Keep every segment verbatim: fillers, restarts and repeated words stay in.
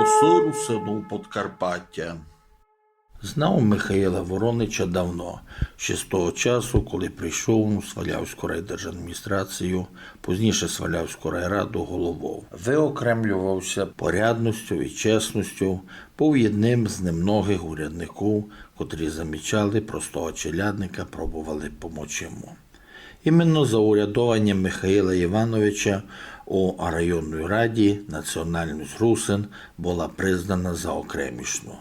Голосы русинов Подкарпатя. Знав Михаїла Воронича давно, ще з того часу, коли прийшов у Свалявську райдержадміністрацію, пізніше Свалявську райраду головов. Виокремлювався порядностю і чесностю, був єдним з немногих урядників, котрі замічали простого челядника, пробували помочи йому. Іменно за урядованя Михаїла Івановича у районній раді національность русин была признана за окремішну.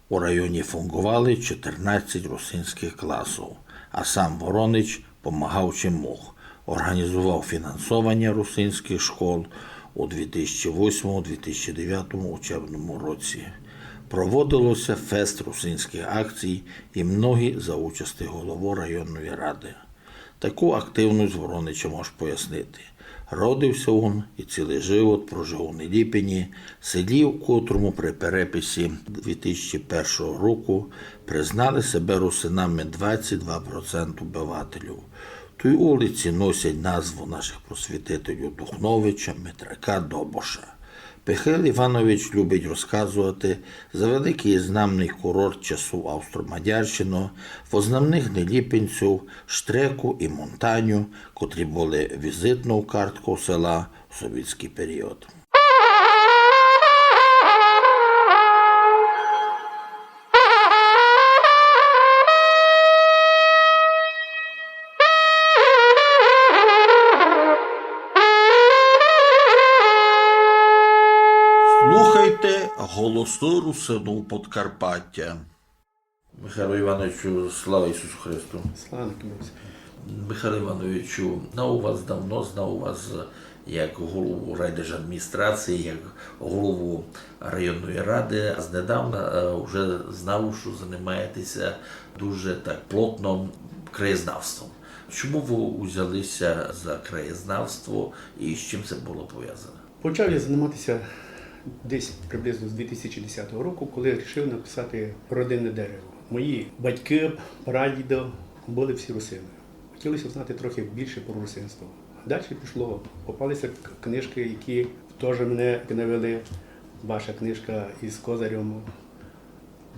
У районі фунґовали чотирнадцять русинськых класів, а сам Воронич помагав чим мог, орґанізовав фінансованя русинськых школ у дві тисячі восьмому, дві тисячі девятому учебному році. Проводилося фест русинськых акцій і многі за участи головы районної рады. Таку активность Воронича мож пояснити. Родився він і цілый живот прожив у Неліпині, селі, в котрому при переписі дві тисячі першого року признали себе русинами двадцять два проценты обывателів. Туй улиці носять назву нашых просвітителів Духновича, Митрака, Добоша. Михаїл Іванович любить розказовати за великый і знамный курорт часу Австро-Мадярщины, визнавных неліпинців, штреку і монтаню, котрі были візитнов картков села в совітськый період. Слухайте Голосы русинов Подкарпатя. Михайло Івановичу, слава Ісусу Христу! Слава навікы Богу! Михайло Івановичу, знав вас давно, знав вас як голову райдержадміністрації, як голову районної рады. Знедавна, е, вже знав, што займаєтеся дуже так плотно краєзнавством. Чому вы узялися за краєзнавство і з чим це было повязано? Почав я займатися десь приблизно з дві тисячі десятого року, коли рішив написати родинне дерево. Мої батьки, прадідо були всі русини. Хотілося знати трохи більше про русинство. А далі пішло, попалися к-, книжки, які теж мене навели. Ваша книжка із Козарем.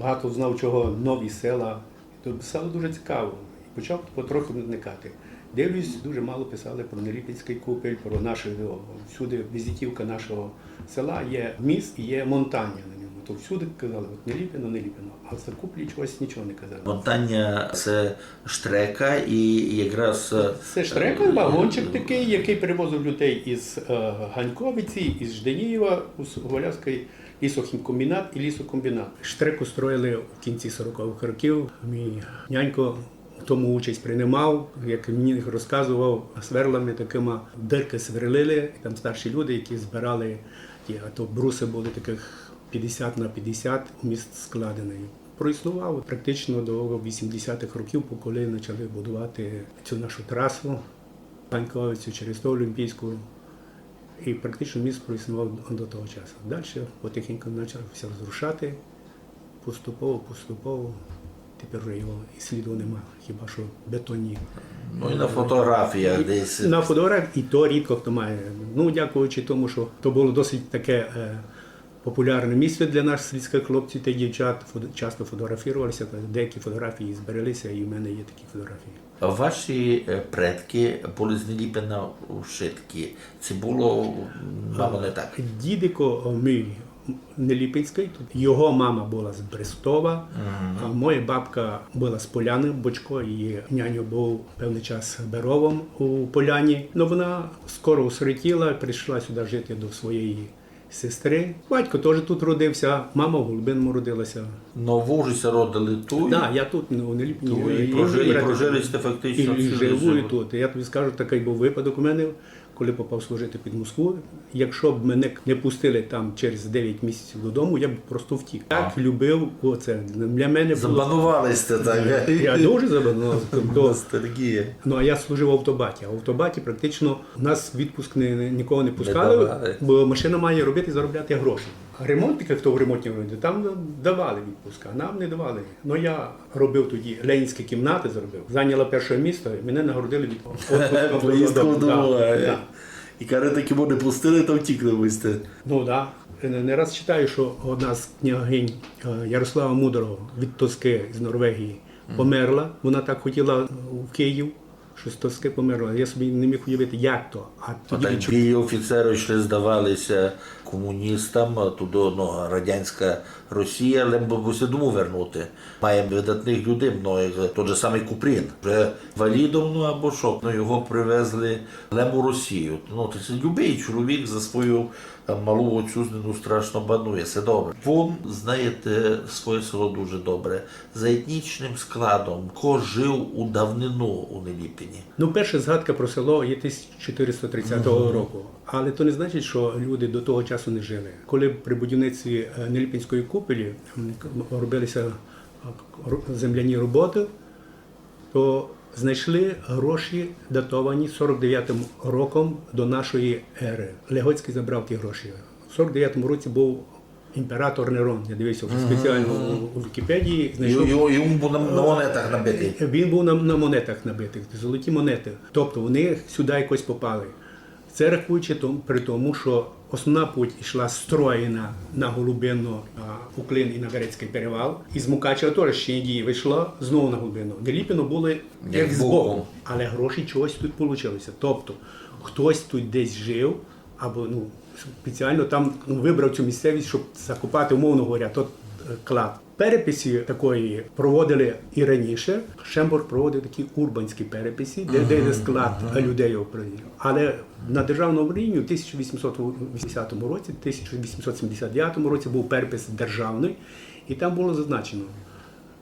Багато знав чого, нові села. То стало дуже цікаво. І почав потроху вникати. Дивлюсь, дуже мало писали про Неліпинський купель, про наші, о, всюди візитівка нашого села є міст і є монтаня на ньому. То всюди казали, от Неліпино, Неліпино. А за купель чогось нічого не казали. Монтаня — це штрека і якраз, е, Це штрека, е, вагончик такий, який перевозив людей із, е, Ганьковиці, із Жденієва у С-, у Валявський лісохімкомбінат і лісокомбінат. Штреку строїли в кінці сорокових років. Мій нянько в тому участь приймав, як мені розказував, сверлами такими дирки сверлили, і там старші люди, які збирали ті, а то бруси були таких п'ятдесят на п'ятдесят, міст складений. Проіснував практично до вісімдесятих років, коли почали будувати цю нашу трасу, Ганьковицю через ту Олімпійську. І практично міст проіснував до того часу. Далі потихеньку почав все розрушати. Поступово, поступово. Тепер вже його і сліду нема, хіба що бетонні. Ну, і на фотографіях десь. На фотографіях і то рідко хто має. Ну, дякуючи тому, що то було досить таке, е, популярне місце для наших сільських хлопців та дівчат. Фото-, часто фотографувалися, та деякі фотографії збереглися, і в мене є такі фотографії. Ваші, е, предки були з Неліпина вшыткі. Це було, м, мало не так. Дідико, о, мій неліпинський, тут його мама була з Брестова, а моя бабка була з Поляни, Бочко, її няньо був певний час беровом у Поляні. Но вона скоро осиротіла, прийшла сюди жити до своєї сестри. Батько теж тут родився, мама в Голубиному родилася. Но вы вже ся родили туй? Да, я тут, ну, у Неліпині. Туй і прожи-, і прожили сте фактично і, і всю живу, і тут. Я тобі скажу, такий був випадок у мене, коли попав служити під Москву. Якщо б мене не пустили там через дев'ять місяців додому, я б просто втік. Так любив оце. Для мене було... Забанували сте так, е? Я дуже забанував. Тобто, ностальгія. Ну, а я служив в автобаті. А в автобаті практично нас відпуск не, не, нікого не пускали, бо машина має робити, заробляти гроші. Ремонтники, хто в ремонтній роботі, там давали відпуск, а нам не давали. Ну, я робив тоді ленінські кімнати, зробив. Зайняла перше місце, і мене нагородили відпуском. Поїздкою додому. Да. І коли таки не пустили, то втікли ви сте. Ну, да. Не, не раз читаю, што одна з княгинь, е, Ярослава Мудрого від тоски з Норвегії померла. Вона так хотіла, е, в Київ, што з тоски померла. Я собі не міг уявити, як то. А А тоді так відчув- білі офіцери йшли, здавалися комуністам, а туди, ну, радянська Росія, лем бы ся дому вернути. Маєме видатних людей, ну, як тот же самый Купрін. Вже інвалідом, ну, або што, ну, його привезли лем у Росію. Ну, то це любий чоловік за свою, е, малу отцюзнину страшно банує, се добре. Вон знаєте своє село дуже добре. За етнічним складом, ко жив у давнину у Неліпині? Ну, перша згадка про село є тисяча чотириста тридцятого року. Але то не значить, що люди до того часу не жили. Коли при будівництві, е, Неліпинської купелі, м, к-, робилися, е, ру-, земляні роботи, то знайшли гроші, датовані сорок дев'ятим роком до нашої ери. Легоцький забрав ті гроші. В сорок дев'ятому році був імператор Нерон, я дивився вже спеціально у, у Вікіпедії. І, і, і він був на, на монетах набитий. Він був на, на монетах набитих, золоті монети. Тобто вони сюди якось попали. Це рахуючи том-, при тому, що основна путь йшла з Троїна на Голубину, а, у Клин і на Гарецький перевал. І з Мукачева теж ще дії вийшло знову на Голубину. Неліпино були як, як збоку. Але гроші чогось тут получилися. Тобто хтось тут десь жив, або, ну, спеціально там, ну, вибрав цю місцевість, щоб закопати, умовно говоря, тот, е, клад. Переписи такої проводили і раніше. Шенборг проводив такі урбанські переписи, де, де, де склад людей определив. Але на державному рівні у тисяча вісімсот вісімдесятому році, тисяча вісімсот сімдесят дев'ятому році був перепис державний, і там було зазначено,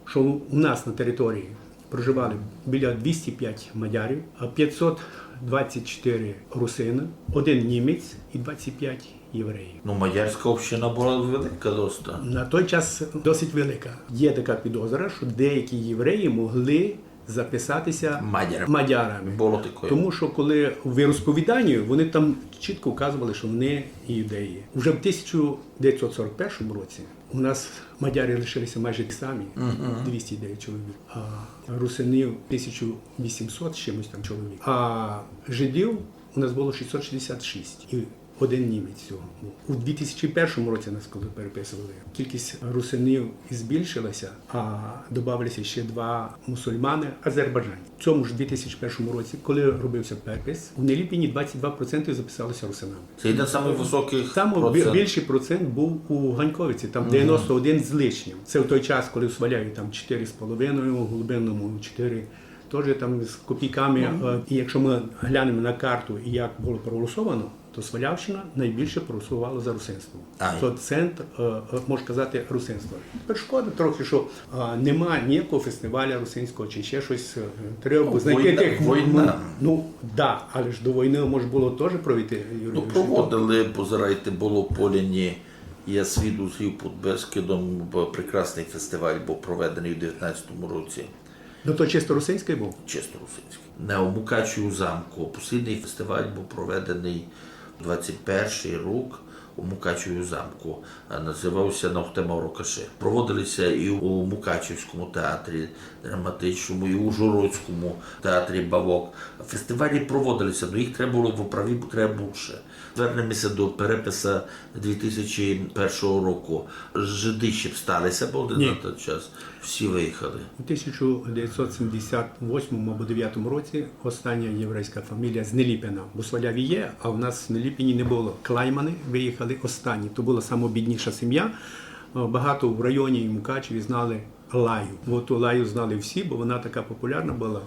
що у нас на території проживали біля двісті п'ять мадярів, а п'ятсот двадцять чотири русини, один німець і двадцять п'ять євреїв. Ну, мадярська община була велика доста. На той час досить велика. Є така підозра, що деякі євреї могли записатися Мадярами. Мадярами. Було таке. Тому що коли в віросповіданні, вони там чітко вказували, що вони іудеї. Уже в тисяча дев'ятсот сорок першому році у нас мадяри лишилися майже ті самі, двісті дев'ять чоловік, а русинів тисяча вісімсот з чимось там чоловік. А жидів у нас було шістсот шістдесят шість. І один німець всього був. У дві тисячі першому році нас коли переписували, кількість русинів і збільшилася, а додавалися ще два мусульмани, азербайджанці. В цьому ж дві тисячі першому році, коли робився перепис, у Неліпині двадцять два проценти записалися русинами. Це один з самих високих Там бі- процент. Більший процент був у Ганьковиці, там дев'яносто один з лишнім. Це в той час, коли у Сваляві там чотири з половиною, у Голубинному чотири, теж там з копійками. Е, І якщо ми глянемо на карту і як було проголосовано, то Свалявщина найбільше проголосувала за русинство. А. То центр, е, е, можна казати, русинства. Тепер шкода трохи, що, е, нема ніякого фестивалю русинського чи ще щось. Е, треба Ну, знайти війна, тих. Війна. Ну, да, але ж до війни може було теж провести, Юрій Ну, Юрійович. проводили, позирайте, було в Поляні, я свідок згів під Бескидом, бо прекрасний фестиваль був проведений у дев'ятнадцятому році. Ну, то чисто русинський був? Чисто русинський. Не у Мукачеві замку. Послідний фестиваль був проведений двадцять перший рік у Мукачеві замку. А називався «Наука та мова Рокаши». Проводилися і у Мукачевському театрі драматичному, і у Ужгородському театрі «Бавок». Фестивалі проводилися, але їх треба було в управі, треба більше. Вернемося до переписа дві тисячі першого року. Жиди ще б сталися, бо на той час всі виїхали. У тисяча дев'ятсот сімдесят восьмому або дев'ятому році остання єврейська фамілія з Неліпина. Бо в Сваляві є, а в нас в Неліпині не було. Клаймани виїхали останні. То була найбідніша сім'я. Е, Багато в районі і Мукачеві знали Лаю. От ту Лаю знали всі, бо вона така популярна була.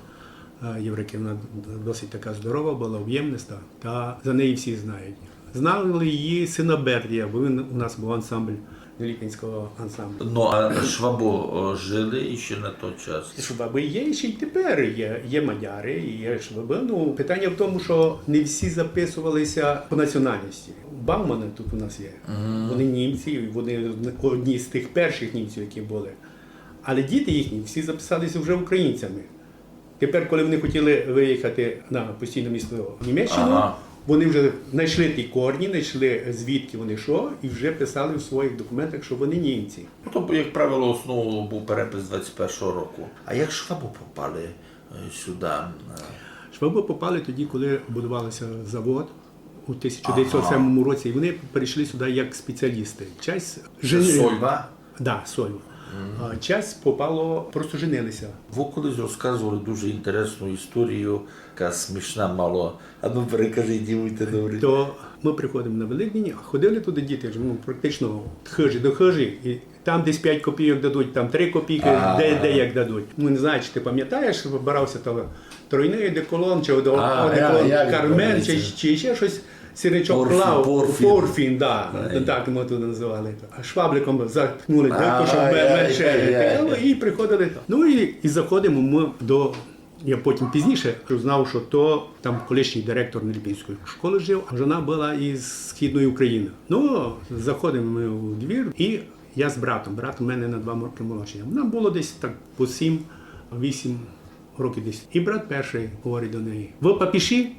Е, Єврейка, вона досить така здорова була, об'ємниста. Та за неї всі знають. Знали її сина Бердія, бо він у нас був ансамбль, Неліпинського ансамблю. Ну, а швабо, о, жили ще на той час? Шваби є, ще й тепер є. Є мадяри, є шваби. Ну, питання в тому, що не всі записувалися по національності. Баумани тут у нас є. Вони німці, вони одні з тих перших німців, які були. Але діти їхні всі записалися вже українцями. Тепер, коли вони хотіли виїхати на постійне місто в Німеччину, Ага. Вони вже знайшли ті корні, знайшли, звідки вони що, і вже писали в своїх документах, що вони німці. Ну, то, як правило, основою був перепис двадцять першого року. А як швабо попали, е, сюди? Е, Шваби попали тоді, коли будувався завод у тисяча девятьсот семому році, і вони перейшли сюди як спеціалісти. Часть... Це жен- Сольва? Да, Сольва. А часть попало, просто женилися. Вы колись розказували дуже інтересну історію, така смішна мало. А ну, перекажіть, дівуйте, добре. То ми приходимо на Великдень, а ходили туди діти, ну, практично хижі до хижі, і там десь п'ять копійок дадуть, там три копійки, де, де як дадуть. Ну, не знаю, чи ти пам'ятаєш, вибирався там тройний одеколон, чи одеколон, а, я, я Кармен, чи, чи ще щось. Сірничок клав, порфін, да, так ми туди називали. А швабликом заткнули дірку, щоб менше, і приходили. Ну і, і заходимо ми до... Я потім пізніше узнав, що то там колишній директор Неліпинської школи жив, а жона була із Східної України. Ну, заходимо ми у двір, і я з братом. Брат у мене на два роки молодший. Нам було десь так по сім-вісім років десь. І брат перший говорить до неї: «Ви папіші?»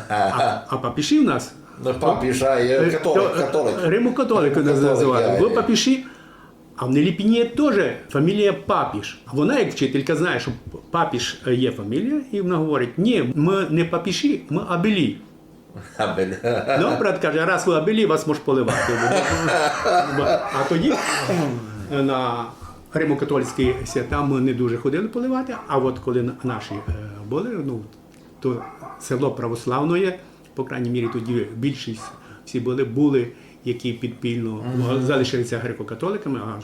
А, а папіші у нас... Ну, папіш, а, є, е, католик, то, католик. Римокатолик у нас називають. Ви папіші? А в Неліпині теж фамілія Папіш. А вона, як вчителька, знає, що Папіш, е, є фамілія, і вона говорить: «Ні, ми не папіші, ми абелі». Абелі. Ну, брат каже: «Раз ви абелі, вас мож поливати». А тоді на римокатолицькі свята ми не дуже ходили поливати, а от коли на-, наші, е, були, ну, то село православне, по крайній мірі тоді більшість всі були, були, які підпільно залишилися греко-католиками, аж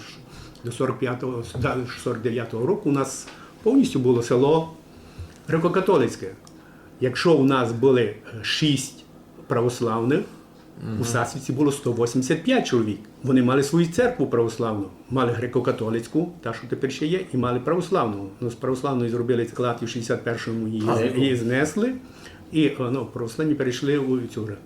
до сорок п'ятого, да, сорок дев'ятого року у нас повністю було село греко-католицьке. Якщо у нас були, е, шість православних, у Сасівці було сто вісімдесят п'ять чоловік. Вони мали свою церкву православну, мали греко-католицьку, та, що тепер ще є, і мали православну. Ну, з православної зробили склад, і в шістдесят першому її, а, з-, її знесли, і, е, ну, православні перейшли у цю гре.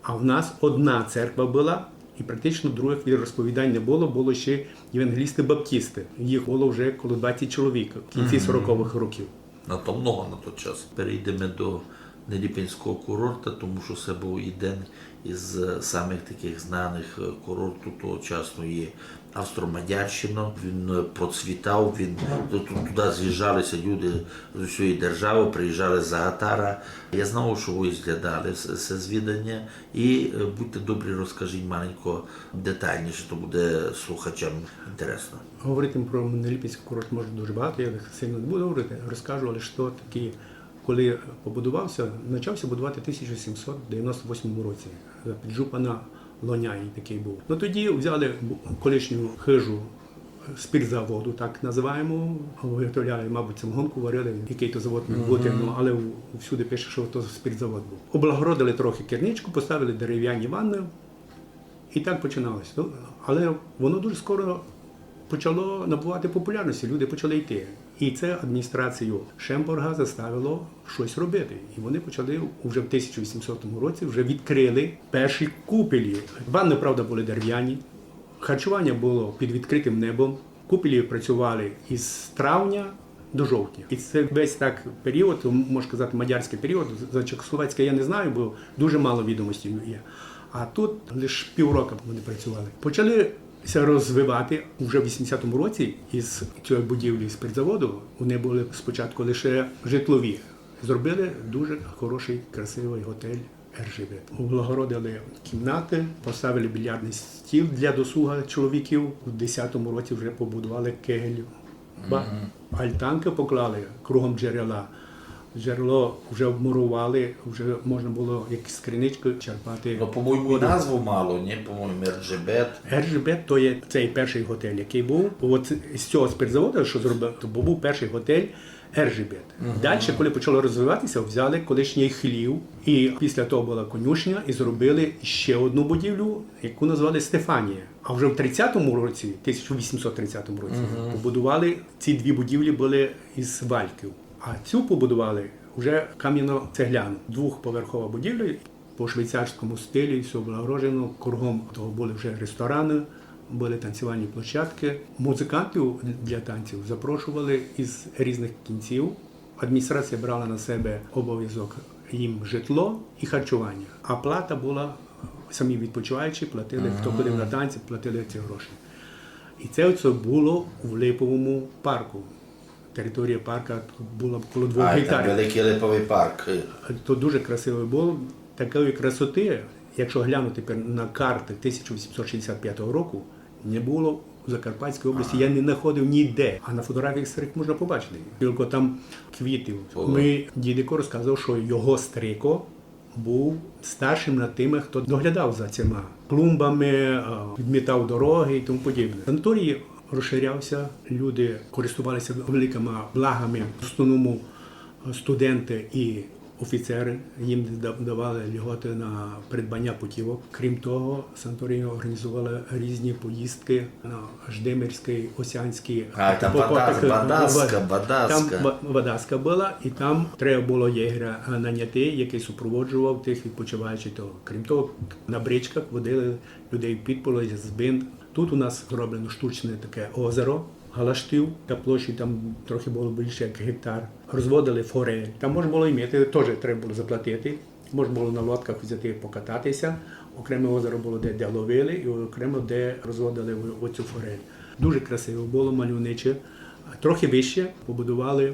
А в нас одна церква була, і практично других віросповідань не було, було ще євангелісти-баптісти. Їх було вже коло двадцять чоловік в кінці сорокових років. А то много на той час. Перейдеме до Неліпинського курорта, тому што се быв єден із самых такых знаных, е, курортів тогочасної Австро-Мадярщины. Він, е, процвітав, він, ту-, ту-, туды з'їжджали ся люди з усьої державы, приїжджали за гатара. Я знав, што вы зглядали се, се звіданя, і, е, будьте добрі, розкажіть маленько детальніше, то буде слухачам інтересно. Говорити про Неліпинський курорт можна дуже багато, я так сильно не буду говорити, розкажу лише то такі, коли побудувався, почався будувати в тисяча сімсот дев'яносто восьмому році. За піджупана Лоняй такий був. Ну, тоді взяли бу-, колишню хижу спиртзаводу, так називаємо, виготовляли, мабуть, самогонку варили, який то завод міг бути, ну, але у-, всюди пише, що то спиртзавод був. Облагородили трохи керничку, поставили дерев'яні ванни, і так починалося. Ну, але воно дуже скоро почало набувати популярності, люди почали йти. І це адміністрацію Шенборга заставило щось робити. І вони почали вже в тисяча вісімсотому році, вже відкрили перші купелі. Ванни, правда, були дерев'яні, харчування було під відкритим небом, купелі працювали із травня до жовтня. І це весь так період, м-, можна сказати, мадярський період, за чехословацький я не знаю, бо дуже мало відомостей є. А тут лише півроку вони працювали. Почали ся розвивати вже в вісімдесятому році із цієї будівлі спиртзаводу. Вони були спочатку лише житлові. Зробили дуже хороший, красивий готель «Ержебет». Облагородили кімнати, поставили більярдний стіл для досуга чоловіків. У десятому році вже побудували кегель. Ба-, альтанки поклали кругом джерела. Джерело вже обмурували, вже можна було як з кринички черпати воду. Ну, по-моєму, і назву мало, ні? По-моєму, «Ержебет». «Ержебет» то є цей перший готель, який був. От з цього спиртзаводу, що зробив, то був перший готель «Ержебет». Дальше, коли почало розвиватися, взяли колишній хлів, і після того була конюшня, і зробили ще одну будівлю, яку назвали «Стефанія». А вже в тридцятому році, тисяча вісімсот тридцятому році, побудували, ці дві будівлі були із вальків. А цю побудували вже кам'яно-цегляну, двохповерхова будівля. По швейцарському стилі все облагороджено, кругом того були вже ресторани, були танцювальні площадки. Музикантів для танців запрошували із різних кінців. Адміністрація брала на себе обов'язок їм житло і харчування. А плата була, самі відпочиваючі платили, хто ходив на танці, платили ці гроші. І це все було в Липовому парку. Територія парка була коло двох гектарів. А, там великий Липовий парк. То дуже красивий був. Такої красоти, якщо глянути тепер на карти тисяча вісімсот шістдесят п'ятого року, не було у Закарпатській області, я не знаходив ніде. А на фотографіях старих можна побачити. Тільки там квітів. Ого. Мій дідико розказував, що його стрико був старшим над тими, хто доглядав за цими клумбами, е, відмітав дороги і тому подібне. Санаторій розширявся, люди користувалися великими благами, в основному, е, студенти і офіцери. Їм да-, давали льготи на придбання путівок. Крім того, санаторії організували різні поїздки на Ждемирський, Осянський, А, там по-, по-, Бадас-, так, Бадаска, Бада-, Бадаска. Там Ба-, Бадаска була, і там треба було єгеря, е, наняти, який супроводжував тих відпочиваючих того. Крім того, на бричках водили людей в Підполозя, Збин. Тут у нас зроблено штучне таке озеро Галаштів, та площі там трохи було більше як гектар. Розводили форель. Там можна було імити, теж треба було заплатити. Можна було на лодках взяти покататися. Окреме озеро було, де, де ловили, і окремо, де розводили о-, оцю форель. Дуже красиво було, мальовниче. Трохи вище побудували,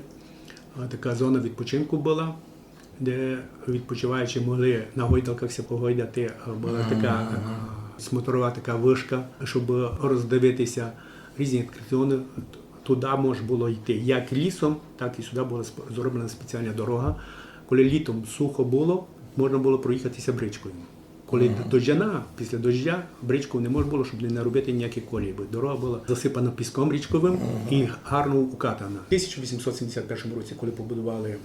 а, така зона відпочинку була, де відпочиваючі могли на гойдалках ся погойдати. А, була така, а, смотрова така вишка, щоб роздивитися різні атракціони. Туди можна було йти як лісом, так і сюди була сп-, зроблена спеціальна дорога. Коли літом сухо було, можна було проїхатися бричкою. Коли дождяна, після дождя, бричкою не можна було, щоб не наробити ніякі колії, бо дорога була засипана піском річковим і гарно укатана. Тисяча вісімсот сімдесят першому році, коли побудували, е,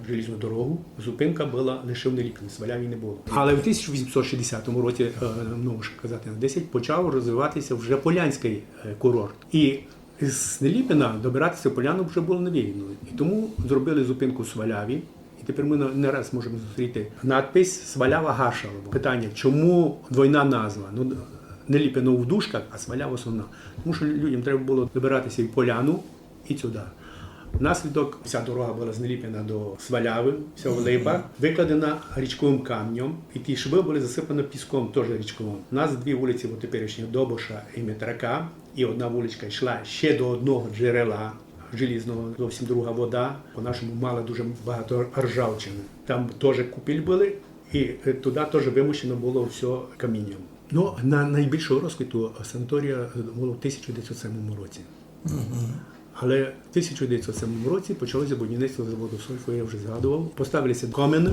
желізну дорогу, зупинка була лише в Неліпині, в Сваляві не було. Але в тисяча вісімсот шістдесятому році, е, ну, можна казати, на десять, почав розвиватися вже Полянський, е, курорт. І з Неліпина добиратися в Поляну вже було невигідно. І тому зробили зупинку в Сваляві. І тепер ми на-, не раз можемо зустріти надпись «Свалява Гашалово». Питання, чому двойна назва? Ну, Неліпино в дужках, а Свалява основна. Тому що людям треба було добиратися і в Поляну, і сюди. Внаслідок вся дорога була з Неліпина до Сваляви, вся в липах, викладена річковим камнем, і ті шви були засипані піском, теж річковим. У нас дві вулиці, от теперішня, Добоша і Митрака, і одна вуличка йшла ще до одного джерела желізного, зовсім друга вода, по-нашому мала дуже багато ржавчини. Там теж купель були, і, е, туди теж вимощено було все камінням. Ну, на найбільшого розквіту санаторія, е, було в тисяча дев'ятсот сьомому році. Але в тисяча дев'ятсот сьомому році почалося будівництво заводу Сольфо, я вже згадував. Поставилися комини,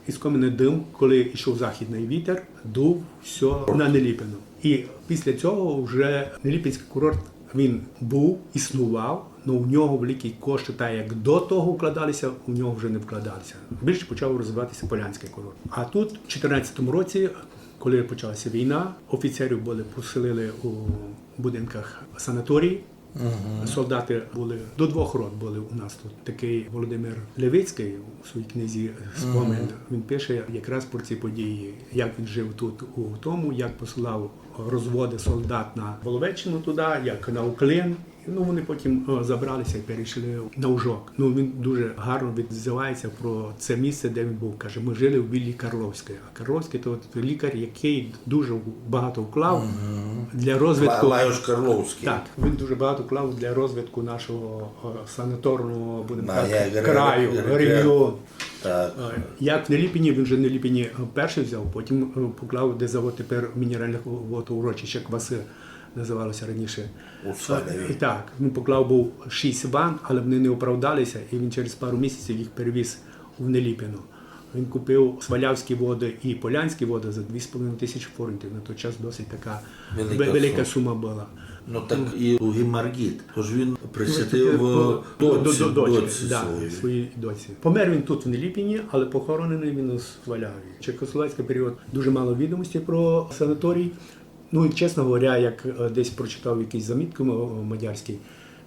із комини дим, коли йшов західний вітер, дув все на Неліпино. І після цього вже Неліпинський курорт, він був, існував, але у нього великі кошти, так як до того вкладалися, у нього вже не вкладалися. Більше почав розвиватися Полянський курорт. А тут, в чотирнадцятому році, коли почалася війна, офіцерів були, поселили у будинках санаторій. Солдати були, до двох рот були у нас тут. Такий Володимир Левицький у своїй книзі «Спомин», він пише якраз про ці події, як він жив тут у тому, як посилав розводи солдат на Воловеччину туди, як на Уклин. Ну, вони потім, е, забралися і перейшли на Ужок. Ну, він дуже гарно відзивається про це місце, де він був. Каже: «Ми жили в віллі Карловській». А Карловський — то от лікар, який дуже багато вклав для розвитку. Ла-, Лайош Карловський. Так, він дуже багато вклав для розвитку нашого, е, санаторного, будемо так, краю, регіону. Так. Е, як в Неліпині, він же в Неліпині, е, перший взяв, потім, е, поклав, де завод тепер мінеральних вод, урочище Кваси називалося раніше. У Сваляві. Е, і так, він поклав був шість ванн, але вони не оправдалися, і він через пару місяців їх перевіз у Неліпино. Він купив Свалявські води і Полянські води за дві з половиною тисячі форинтів. На той час досить така велика, велика сума була. Ну, так і Лугі Маргіт. Тож він присвятив, е, доці, доці, да, своїй. Своїй доці. Помер він тут, в Неліпині, але похоронений він у Сваляві. Чехословацький період, дуже мало відомостей про санаторій. Ну, і, чесно говоря, як, е, десь прочитав якісь замітки м-, мадярські,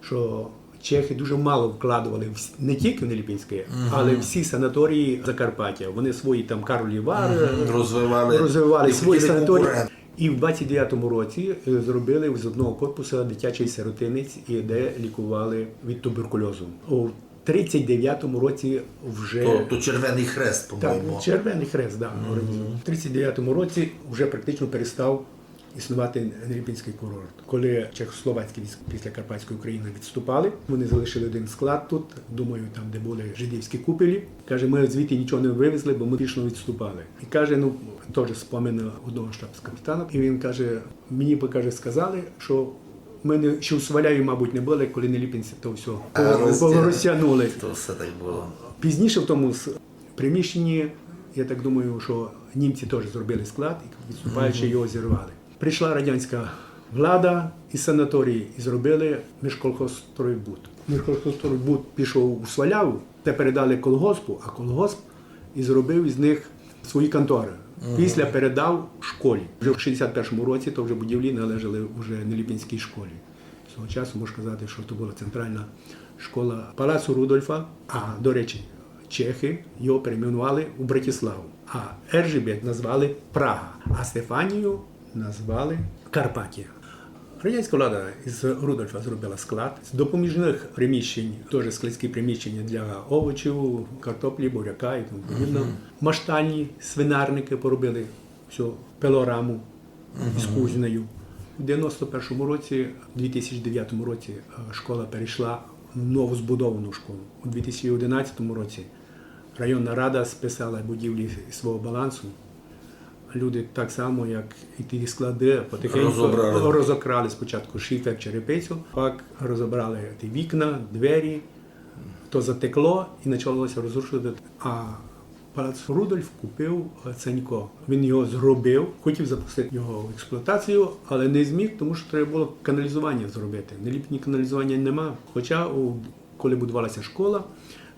що чехи дуже мало вкладували в с-, не тільки в Неліпинське, але всі санаторії Закарпаття. Вони свої там Карлівар, е, розвивали свої санаторії. І в двадцять дев'ятому році, е, зробили з одного корпусу дитячий сиротинець, і де лікували від туберкульозу. У тридцять дев'ятому році вже... То, то Червений Хрест, по-моєму. Так, Червений Хрест, да, організував. В тридцять дев'ятому році вже практично перестав існувати Неліпинський курорт. Коли чехословацькі війська після Карпатської України відступали, вони залишили один склад тут, думаю, там, де були жидівські купелі. Каже, ми звідти нічого не вивезли, бо ми пішно відступали. І каже, ну, теж спомин одного штабс-капітана. І він каже, мені би, каже, сказали, що ми не, ще у Сваляві, мабуть, не були, коли неліпинці то все розтягнули. То все так було. Пізніше в тому с- приміщенні, я так думаю, що німці теж зробили склад і, відступаючи, його зірвали. Прийшла радянська влада із санаторії і зробили міжколгоспстройбуд. Міжколгоспстройбуд пішов у Сваляву, те передали колгоспу, а колгосп і зробив із них свої контори. Після передав школі. Вже в шістдесят першому році то вже будівлі належали вже Неліпинській школі. З того часу можна казати, що то була центральна школа Палацу Рудольфа. А, до речі, чехи його перейменували у Братиславу, а Ержебет назвали Прага, а Стефанію назвали Карпатія. Радянська влада із Рудольфа зробила склад. З допоміжних приміщень, теж складські приміщення для овочів, картоплі, буряка і тому подібне. Маштальні, свинарники поробили, всю пилораму із кузнею. У дев'яносто першому році, у дві тисячі дев'ятому році, е, школа перейшла в нову збудовану школу. У дві тисячі одинадцятому році районна рада списала будівлі з свого балансу. Люди так само, як і ті склади, потихеньку розобрали спочатку шифер, черепицю, пак розобрали ті вікна, двері, то затекло і почалося розрушувати. А палац Рудольф купив, е, Ценько. Він його зробив, хотів запустити його в експлуатацію, але не зміг, тому що треба було каналізування зробити. В Неліпині каналізування нема. Хоча, у, коли будувалася школа,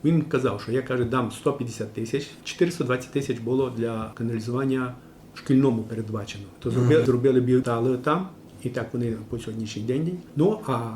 він казав, що я, каже, дам сто п'ятдесят тисяч, чотириста двадцять тисяч було для каналізування шкільному передбачено. То зробили, зробили бютали там, і так вони по сьогоднішній день. Ну, а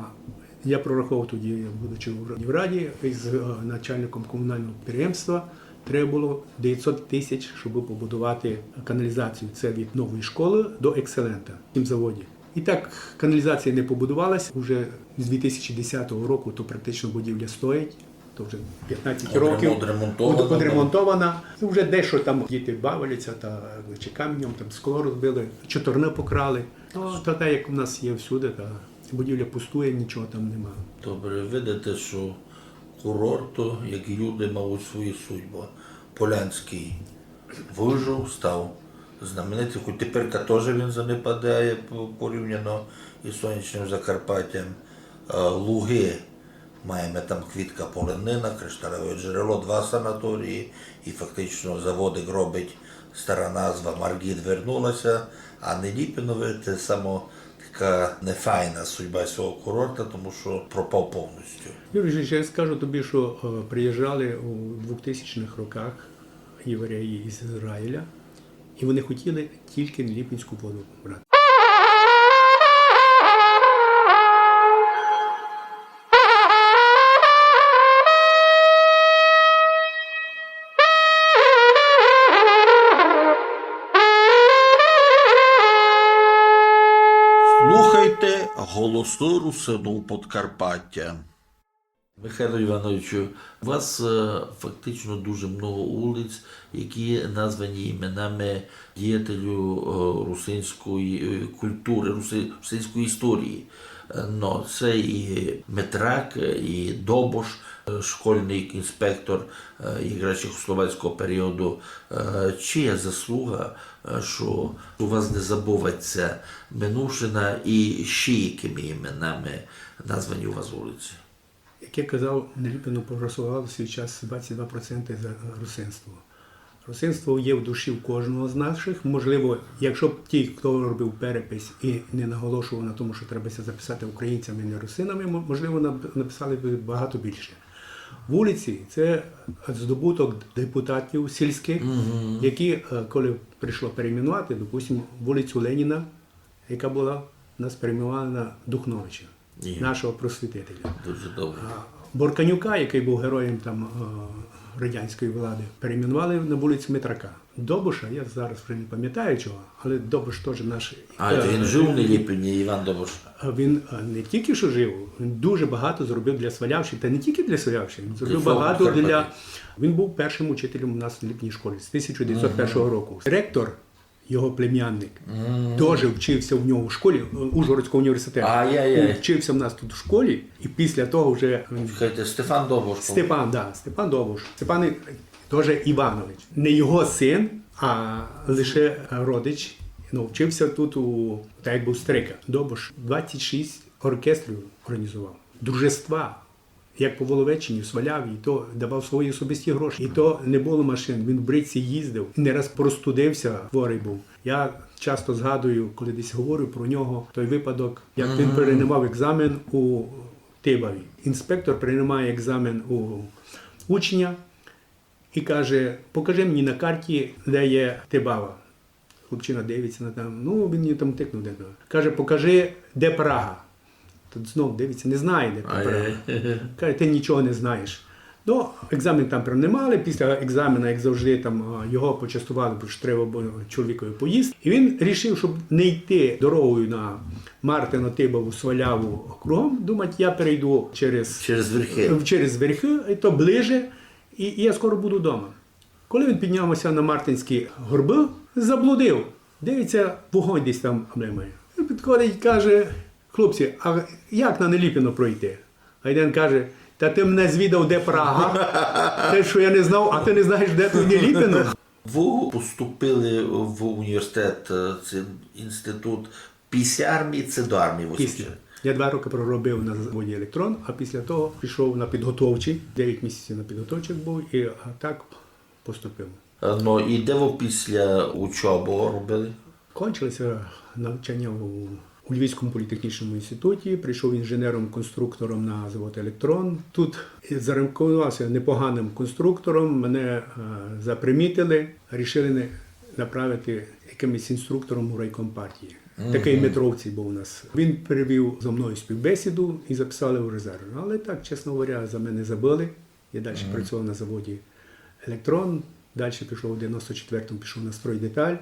я прораховував тоді, будучи в ра-, в раді, із, е, начальником комунального підприємства, треба було дев'ятсот тисяч, щоб побудувати каналізацію. Це від нової школи до Екселента, в тім заводі. І так каналізація не побудувалася. Уже з дві тисячі десятого року то практично будівля стоїть. То вже п'ятнадцять років одремонтована. Одремонтована. Ну, вже дещо там діти бавляться, та, значить, камнем там скло розбили, чотирни покрали. Ну, та, та, як в нас є всюди, та будівля пустує, нічого там нема. Добре, видите, що курорт, як і люди, мав свою судьбу. Полянський выжив, став знаменитий, хоч тепер теж він занепадає по-, порівняно із сонячним Закарпаттям. Е, Луги, маєме там Квітка, Полонина, Кришталеве джерело, два санаторії, і фактично заводик робить, стара назва Маргіт вернулася, а Неліпинове те само така нефайна судьба цього курорта, тому що пропав повністю. Юрій Юрійович, я скажу тобі, що, е, приїжджали у двохтисячних роках євреї із Ізраїля, і вони хотіли тільки Неліпинську воду брати. Слухайте «Голосы Русинів Подкарпатя». Михайло Івановичу, у вас, е, фактично дуже много улиць, які названі іменами діятелю, е, русинської, е, культури, руси-, русинської історії. Е, но, це і Метрак, і Добош, е, школьний інспектор, е, якраз чехословацького періоду. Е, чия заслуга, е, що у вас не забувається минувшина і ще якими іменами названі у вас вулиці? Як я казав, Неліпино проголосувало в свій час двадцять два проценти за русинство. Русинство є в душі в кожного з наших. Можливо, якщо б ті, хто робив перепис і не наголошував на тому, що треба ся записати українцями, а не русинами, мо-, можливо, нап-, написали б багато більше. Вулиці — це здобуток депутатів сільських, які, е, коли прийшло перейменувати, допустимо, вулицю Леніна, яка була у нас перейменована на Духновича, нашого просвітителя. Дуже добре. А Борканюка, який був героєм там, е, радянської влади, перейменували на вулицю Метрака. Добуша, я зараз вже не пам'ятаю чого, але Добуш теж наш. А, е, то він жив у Неліпині, Іван Добуш? А він, е, не тільки що жив, він дуже багато зробив для Свалявщини, та не тільки для Свалявщини, він зробив багато для, він був першим учителем у нас в Неліпинській школі з тисяча дев'ятсот першого року. Ректор його племянник. Тоже вчився в нього в школі, е, Ужгородського університету. Ай-яй-яй. Вчився в нас тут в школі, і після того вже, е, Чекайте, Стефан Добуш. Степан, да, Степан Добуш. Степан і-, тоже Іванович. Не його син, а лише родич. Ну, вчився тут у, так якби у старика. Добуш двадцять шість оркестрів організував. Дружества. Як по Воловеччині сваляв, і то давав свої особисті гроші. І то не було машин, він в бричці їздив. Не раз простудився, хворий був. Я часто згадую, коли десь говорю про нього, той випадок, як він приймав екзамен у Тибаві. Інспектор приймає екзамен у учня і каже: «Покажи мені на карті, де є Тибава». Хлопчина дивиться на там, ну, він мені там тикнув де-то. Каже: «Покажи, де Прага». Тот знов дивиться, не знає, де Прага. Каже: «Ти нічого не знаєш». Ну, екзамен там прям не мали. Після екзамена, як завжди, там, а, його почастували, бо ж треба було чоловікові поїсти. І він рішив, щоб не йти дорогою на Мартина, Тибаву, Сваляву кругом. Думать, я перейду через, Через верхи. Через верхи, і то ближе, і, і я скоро буду вдома. Коли він піднявся на Мартинські горби, заблудив. Дивиться, вогонь десь там блимає. Він підходить і каже: «Хлопці, а як на Неліпино пройти?» А один каже: «Та ти мене звідав, де Прага. Те, що я не знав, а ти не знаєш, де тут Неліпино». Ви поступили в університет, е, це інститут після армії, це до армії ви Після. вступили? Я два роки проробив на заводі «Електрон», а після того пішов на підготовчий, дев'ять місяців на підготовчий був, і, а, так поступив. Е, ну, і де ви після учобы робили? Кончилося навчання у, у Львівському політехнічному інституті, прийшов інженером-конструктором на завод «Електрон». Тут зарекомендувався непоганим конструктором, мене, е, запримітили, рішили не-, направити якимось інструктором у райком партії. Такий Метровці був у нас. Він перевів зо мною співбесіду і записали у резерв. Але так, чесно говоря, за мене забыли. Я далі працював на заводі «Електрон», далі пішов у дев'яносто четвертому, пішов на «Стройдеталь»,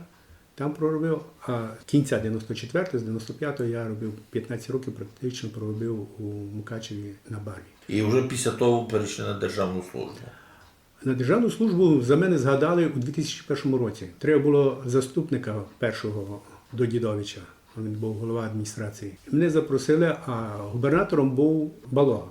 там проробив, а кінця дев'яносто четвертого, з дев'яносто п'ятого я робив п'ятнадцять років, практично проробив у Мукачеві на барві. І вже після того перейшли на державну службу? На державну службу за мене згадали у дві тисячі першому році. Треба було заступника першого до Дідовича. Він був голова адміністрації. Мене запросили, а губернатором був Балога.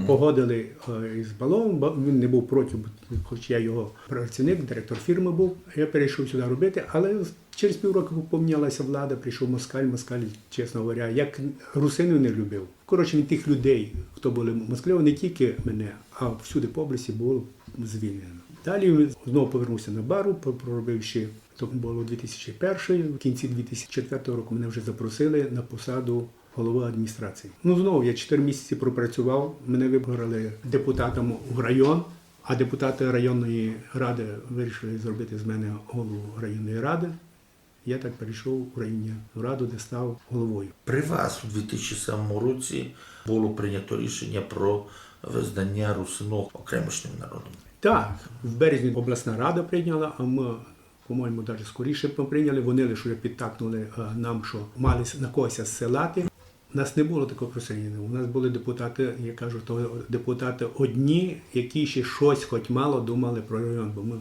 Погодили, е, із Балогом, ба-, він не був проти, бо хоч я його працівник, директор фірми був. Я перейшов сюди робити, але через півроку помінялася влада, прийшов москаль, москаль, чесно говоря, як русинів не любив. Коротше, він тих людей, хто були москалі, не тільки мене, а всюди по області було звільнено. Далі знову повернувся на бару, по-, проробив ще, то було у дві тисячі першому, в кінці дві тисячі четвертого року мене вже запросили на посаду голови адміністрації. Ну, знову я чотири місяці пропрацював, мене вибрали депутатом в район, а депутати районної ради вирішили зробити з мене голову районної ради. Я так перейшов у районну раду, де став головою. При вас у дві тисячі сьомому році було прийнято рішення про визнання русинів окремішнім народом. Так, в березні обласна рада прийняла, а ми, по-моєму, навіть скоріше ми прийняли. Вони лише підтакнули, е, нам, що мали с-, на когось ссилати. У нас не було такого просунення. У нас були депутати, я кажу, то депутати одні, які ще щось хоч мало думали про район, бо ми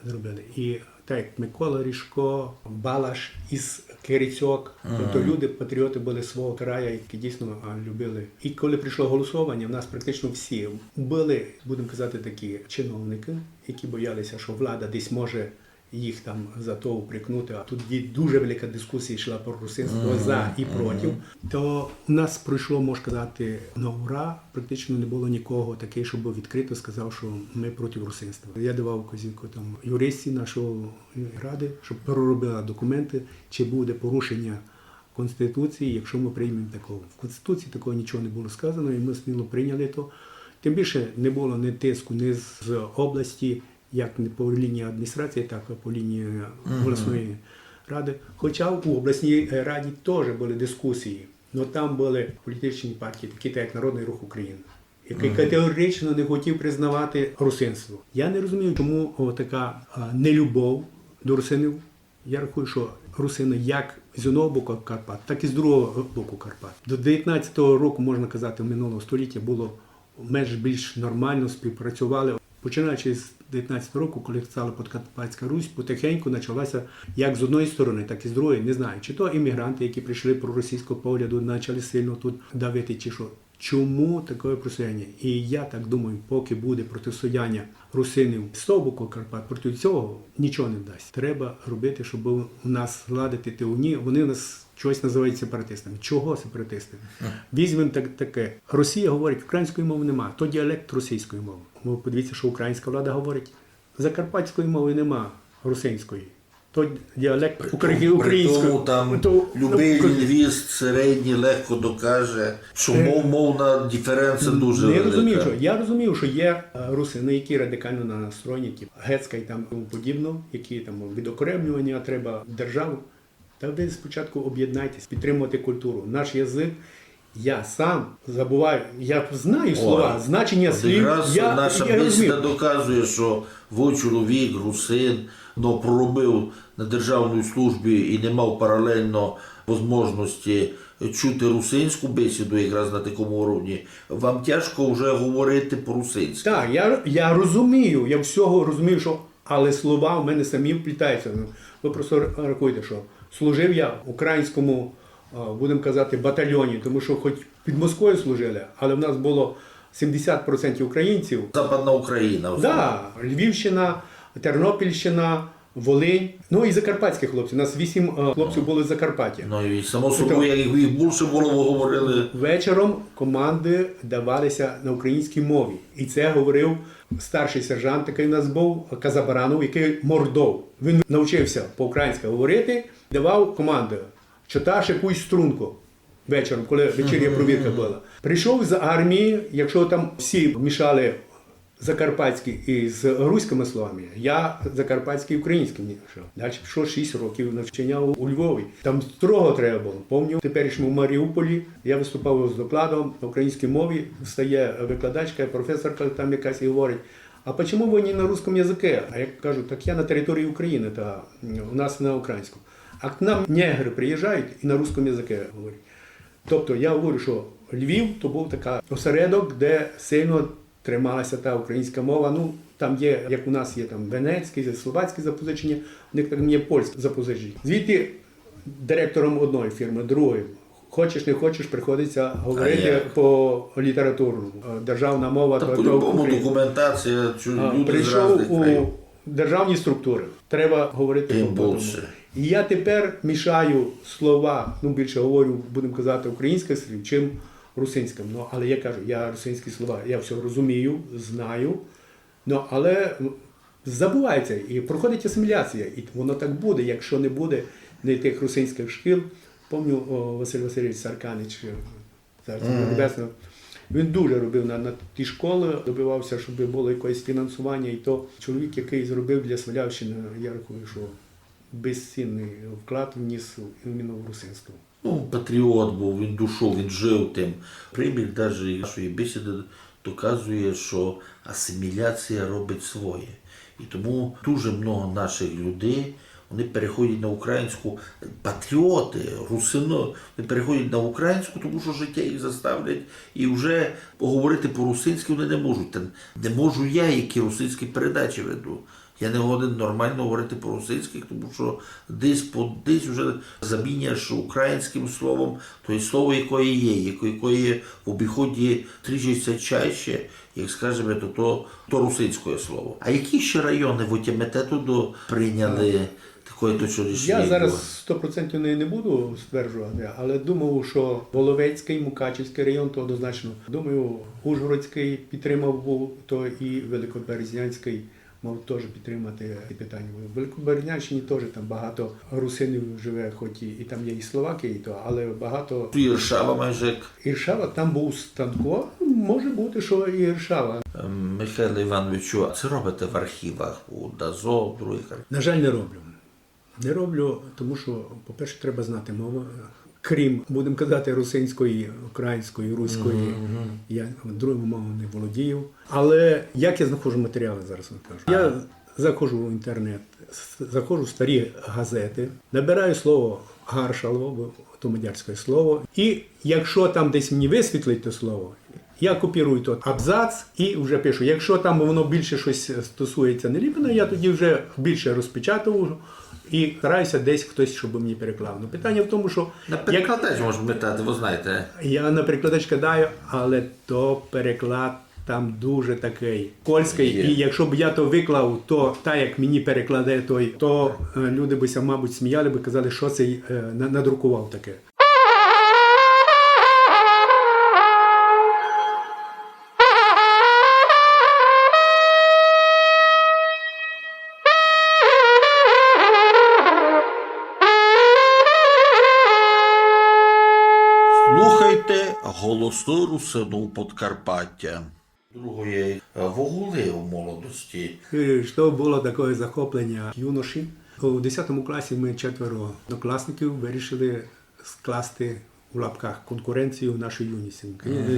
зробили. І так як Микола Ріжко, Балаш із Кирицьок, тобто люди, патріоти були свого краю, які дійсно, а, любили. І коли прийшло голосування, в нас практично всі були, будемо казати, такі чиновники, які боялися, що влада десь може їх там за то упрекнути. А тоді дуже велика дискусія йшла про русинство за і проти. То у нас пройшло, можна казати, на ура. Практично не було нікого такого, щоб відкрито сказав, що ми проти русинства. Я давав вказівку там юристці нашої ради, щоб переробила документи, чи буде порушення Конституції, якщо ми приймемо такого. В Конституції такого нічого не було сказано, і ми сміло прийняли то. Тим більше не було ні тиску, ні з області, як не по лінії адміністрації, так і по лінії обласної ради. Хоча у обласній, е, раді теж були дискусії, але там були політичні партії, такі так, як Народний рух України, який категорично не хотів признавати русинство. Я не розумію, чому, о, така, а, нелюбов до русинів. Я рахую, що русини як з одного боку Карпат, так і з другого боку Карпат. До дев'ятнадцятого року, можна казати, минулого століття було менш-більш нормально співпрацювали. Починаючи з девятнадцятого року, коли стала Подкарпатська Русь, потихеньку почалася як з одної сторони, так і з другої. Не знаю, чи то іммігранти, які прийшли проросійського погляду, почали сильно тут давити, чи що. Чому таке протистояння? І я так думаю, поки буде протистояння русинів з того боку Карпат проти цього, нічого не вдасть. Треба робити, щоб у нас зладити ті уні. Вони у нас чогось називають сепаратистами. Чого сепаратистами? Візьмемо так, таке. Росія говорить, української мови нема, то діалект російської мови. Ви подивіться, що українська влада говорить. Закарпатської мови нема, русинської. То діалект При тому там любий лінгвіст середній легко докаже, що мов, мовна диференція дуже Не велика. Розумію, що я розумію, що є е, русини, які радикально настроєні, типу Гецька і там тому подібно, які там відокремлювання, треба державу. Та ви спочатку об'єднайтесь, підтримувати культуру. Наш язик, я сам забуваю, я знаю слова, значення От слів. Якраз я, наша я бесіда розумію. Доказує, що ваш чоловік, русин, но проробив на державній службі і не мав паралельно можливості чути русинську бесіду якраз на такому уровні. Вам тяжко вже говорити по-русинськи. Так, я, я розумію, я всього розумію, що але слова в мене самі вплітаються. Ну, ви просто рахуйте, що служив я в українському, е, будемо казати, батальйоні, тому що хоч під Москвою служили, але в нас було сімдесят процентів українців. Западна Україна. Да, Львівщина, Тернопільщина, Волинь, ну і закарпатські хлопці. У нас вісім е, хлопців були з Закарпаття. Ну і само собою, як їх більше було, ви говорили. Вечором команди давалися на українській мові. І це говорив старший сержант, такий у нас був, Казабаранов, який мордов. Він навчився по-українськи говорити, давав команди: «Чота, шикуй струнку». Вечором, коли вечірня провірка була. Прийшов з армії, якщо там всі мішали закарпатські і з руськими словами, я закарпатські і українські мішав. Далі пішло шість років навчання у, у Львові. Там строго треба було. Помню, в теперішньому Маріуполі я виступав з докладом на українській мові, встає викладачка, професорка там якась і говорить: «А почему вы не на русском языке?» А я кажу: «Так я на території України, та м, у нас на українському». А к нам негри приїжджають і на русском языке говорять. Тобто я говорю, що Львів то був такий осередок, де сильно трималася та українська мова. Ну, там є, як у нас є там венецьке, словацьке запозичення, у них там є польське запозичення. Звідти директором одної фірми, другої, хочеш, не хочеш, приходиться говорити по літературному. Е, Державна мова Та то, то по-любому Україна. Документація, чу- А, люди з Прийшов різних у країв. Державні структури. Треба говорити Тим по тому. більше. І я тепер мішаю слова, ну, більше говорю, будемо казати, українських слів, чим русинським. Ну, але я кажу, я русинські слова, я все розумію, знаю. Ну, але м, забувається, і проходить асиміляція, і воно так буде, якщо не буде не тих русинських шкіл. Помню, о, Василь Васильович Сарканич, е, царство йому небесне, він дуже робив на, на ті школи, добивався, щоб було якесь фінансування. І то чоловік, який зробив для Свалявщини, я рахую, що безцінний вклад вніс іменно в русинство. Ну, патріот був, він душою, він жив тим. Примір навіть нашої бесіди доказує, що асиміляція робить своє. І тому дуже много наших людей, вони переходять на українську, патріоти, русини, вони переходять на українську, тому що життя їх заставлять, і вже говорити по-русинськи вони не можуть. Та не можу я, які русинські передачі веду. Я не годен нормально говорити по-русинськи, тому що десь по десь вже заміняєш українським словом, то є слово, яке є, яке, яке є в обіході трішечки чаще, як скажемо, то, то, то русинське слово. А які ще райони в Отямете туди прийняли таке точно рішення? Я зараз сто процентів не, не буду стверджувати, але думаю, що Воловецький, Мукачівський район, то однозначно. Думаю, Ужгородський підтримав був, то і Великоберезнянський мав теж підтримати ці питання. В Великоберезнянщині теж там багато русинів живе, хоч і, і там є і словаки, і то, але багато. Іршава майже як. Іршава, там був Станко, може бути, що і Іршава. Ем, Михайло Івановичу, а це робите в архівах у ДАЗО, в других архівах? На жаль, не роблю. Не роблю, тому що, по-перше, треба знати мову. Крім, будемо казати, русинської, української, руської, я другими мовами не володію. Але як я знаходжу матеріали, зараз вам кажу. Я заходжу в інтернет, с- заходжу в старі газети, набираю слово «гаршалва», бо то мадярське слово. І якщо там десь мені висвітлить те слово, Я копірую тот абзац і вже пишу. Якщо там воно більше щось стосується Неліпина, я тоді вже більше розпечатую і стараюся десь хтось, щоб мені переклав. Ну, питання в тому, що На перекладач можеш питати, ви знаєте. Я на перекладач кидаю, але то переклад там дуже такий польський. Є. І якщо б я то виклав, то так, як мені перекладе той, то е, люди би ся, мабуть, сміяли би, казали, що цей е, на- надрукував таке. Слухайте Голосы Русинов Подкарпатя. Другоє, е, вы гули у молодости. Е, Що було таке захоплення юноші? У десятому класі ми четверо однокласників вирішили скласти у лапках конкуренцію нашій юності.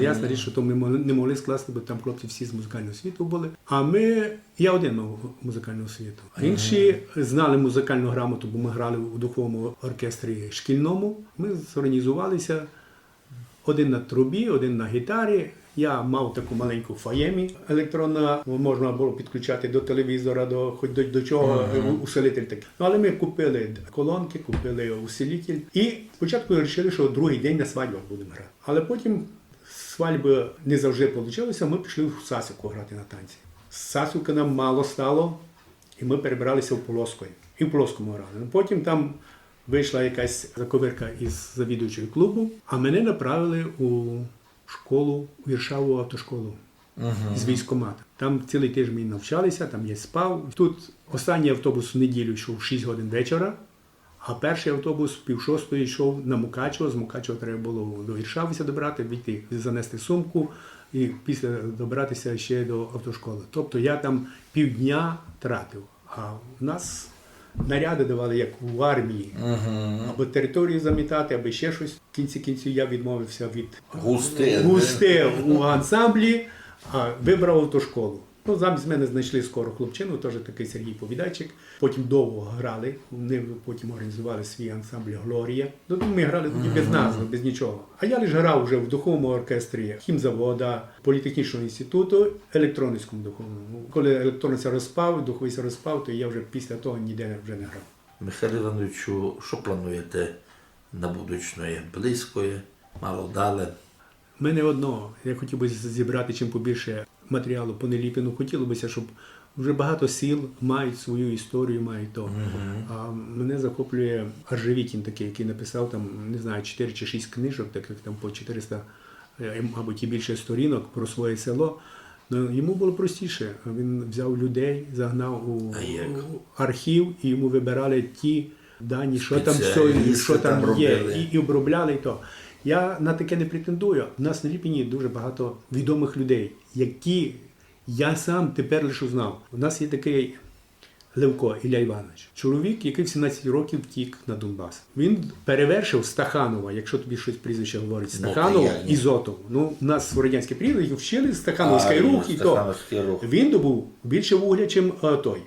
Ясна річ, що то ми мо- не могли скласти, бо там хлопці всі з музикальної освіти були. А ми, я один мав музикальну освіту. А інші знали музикальну грамоту, бо ми грали у духовому оркестрі шкільному. Ми зорганізувалися. Один на трубі, один на гітарі. Я мав таку маленьку фаємі електронну, можна було підключати до телевізора, до, хоч до, до чого, у- усилитель такий. Ну, але ми купили колонки, купили усилитель. І спочатку вирішили, що другий день на свадьбах будемо грати. Але потім свадьби не завжди вийшло, ми пішли в Сасівку грати на танці. З Сасівки нам мало стало, і ми перебралися в Полоскоє. І в Полоскому грали. Ну, потім там вийшла якась заковирка із завідуючою клубу, а мене направили у школу, у Іршаву автошколу з військкомата. Там цілий тиждень ми навчалися, там я спав. Тут останній автобус в неділю йшов в шість годин вечора, а перший автобус пів шостої йшов на Мукачево. З Мукачева треба було до Іршави ся добрати, вийти, занести сумку і після добратися ще до автошколи. Тобто я там півдня тратив. А в нас наряди давали, як у армії, або територію замітати, або ще щось. В кінці кінців я відмовився від Густи, густи у ансамблі, а вибрав автошколу. Ну, замість мене знайшли скоро хлопчину, теж такий Сергій Повідайчик. Потім довго грали, вони потім організували свій ансамбль Глорія. Ну, ми грали тоді без назви, без нічого. А я лише грав вже в духовому оркестрі хімзавода, політехнічного інституту, електронницькому духовному. Коли електронний ся розпав, духовий ся розпав, то я вже після того ніде вже не грав. Михайле Івановичу, що плануєте на будучноє? Близькоє, мало дале? Мене одного, я хотів би з- зібрати чим побільше матеріалу по Неліпину. Хотіло би ся, щоб вже багато сіл мають свою історію, мають то. А мене захоплює Аржевітін такий, який написав там, не знаю, чотири чи шість книжок, таких там по чотириста, е, мабуть, і більше сторінок про своє село. Ну, йому було простіше. Він взяв людей, загнав у А як? у архів, і йому вибирали ті дані, що там, що, Спеціалісти що там, там є, робили. І, і обробляли і то. Я на таке не претендую. У нас на Ліпені дуже багато відомих людей, які я сам тепер лише узнав. У нас є такий Левко Ілля Іванович. Чоловік, який в сімнадцять років втік на Донбас. Він перевершив Стаханова, якщо тобі щось прізвище говорить, Ну, Стаханов як ні? і Зотов. Ну, у нас радянське прізвище, вчили Стахановський А, рух і то. Стахановський рух. Він добув більше вугля, чим е, той.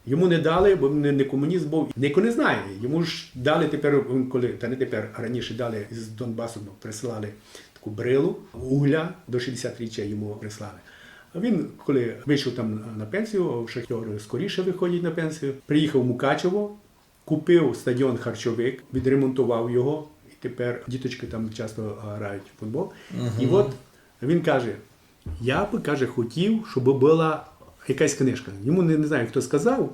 Йому не дали, бо він не, не комуніст був. Ніхто не знає. Йому ж дали тепер, коли, та не тепер, а раніше дали з Донбасу, присилали таку брилу, угля до шістдесят річчя йому прислали. А він, коли вийшов там на пенсію, шахтери скоріше виходять на пенсію, приїхав в Мукачево, купив стадіон Харчовик, відремонтував його, і тепер діточки там часто грають в футбол. І от він каже: я би, каже, хотів, щоб була якась книжка. Йому не, не знаю, хто сказав.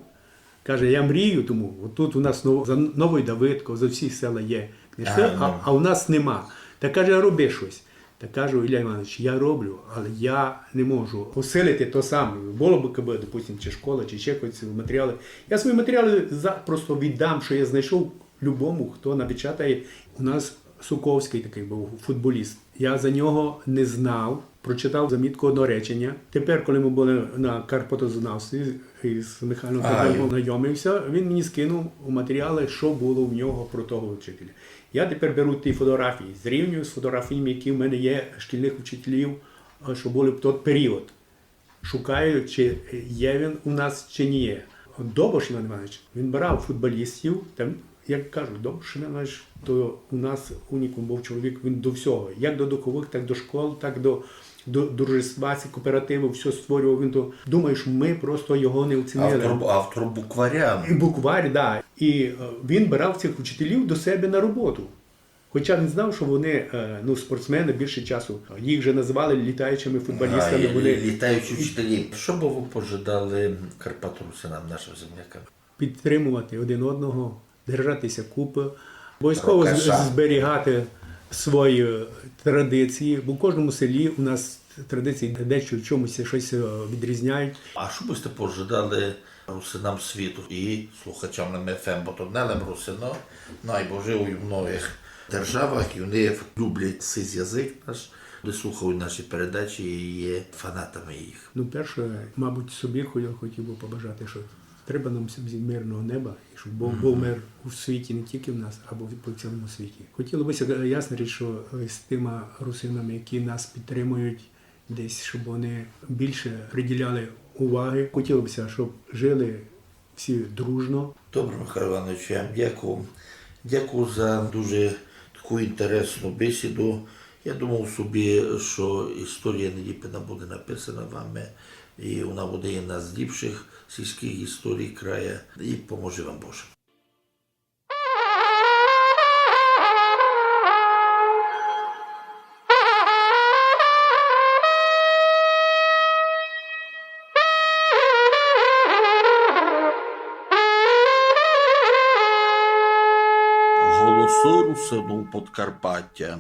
Каже, я мрію, тому от тут у нас нов- за Новою Давидкою, за всі села є книжки, Ага, а, ну. а у нас нема. Та каже, роби щось. Та кажу, Ілля Іванович, я роблю, але я не можу осилити то саме. Було б, якби, допустим, чи школа, чи ще якісь матеріали. Я свої матеріали запросто віддам, що я знайшов, любому, хто напечатає. У нас Суковський такий був футболіст. Я за нього не знав, прочитав замітку одного речення. Тепер, коли ми були на карпатознавстві і з Михайлом А, Федоровим й- знайомився, він мені скинув матеріали, що було в нього про того вчителя. Я тепер беру ті фотографії, зрівнюю з фотографіями, які в мене є шкільних вчителів, а, що були в той період. Шукаю, чи є він у нас, чи ні є. Добош Іван Іванович, він брав футболістів, там, Як кажуть, Добрушин Іванович, то у нас унікум був чоловік, він до всього, як до духових, так до школ, так до, до дружества, ці кооперативи, все створював. Він то, думаю, що ми просто його не оцінили. Автор, автор букваря. І буквар, да. І е, він брав цих учителів до себе на роботу. Хоча він знав, що вони е, ну, спортсмени більше часу. Їх же називали літаючими футболістами. А, і Вони літаючі вчителі. Що би ви пожадали карпаторусинам, нашим землякам? Підтримувати один одного, держатися купи, обов'язково з- Рукаша. зберігати свої традиції, бо в кожному селі у нас традиції дещо в чомусь щось е, відрізняють. А що би сте пожадали русинам світу і слухачам на М Ф М, бо то не лем русино, но ай бо живуть у многих державах, і вони люблять сей язик наш, вони слухають наші передачі і є фанатами їх. Ну, перше, мабуть, собі хо- хотів би побажати, що треба нам всім мирного неба, і щоб був, був мир у світі, не тільки в нас, або по цілому світі. Хотіло б ся, ясна річ, що е, з тими русинами, які нас підтримують, десь, щоб вони більше приділяли уваги. Хотіло б ся, щоб жили всі дружно. Добре, Михайло Іванович, я вам дякую. Дякую за дуже таку інтересну бесіду. Я думав собі, що історія Неліпина буде написана вами, і вона буде єдна з ліпших сільських історій краю. І поможе вам Боже. Голосы Русинов Подкарпатя.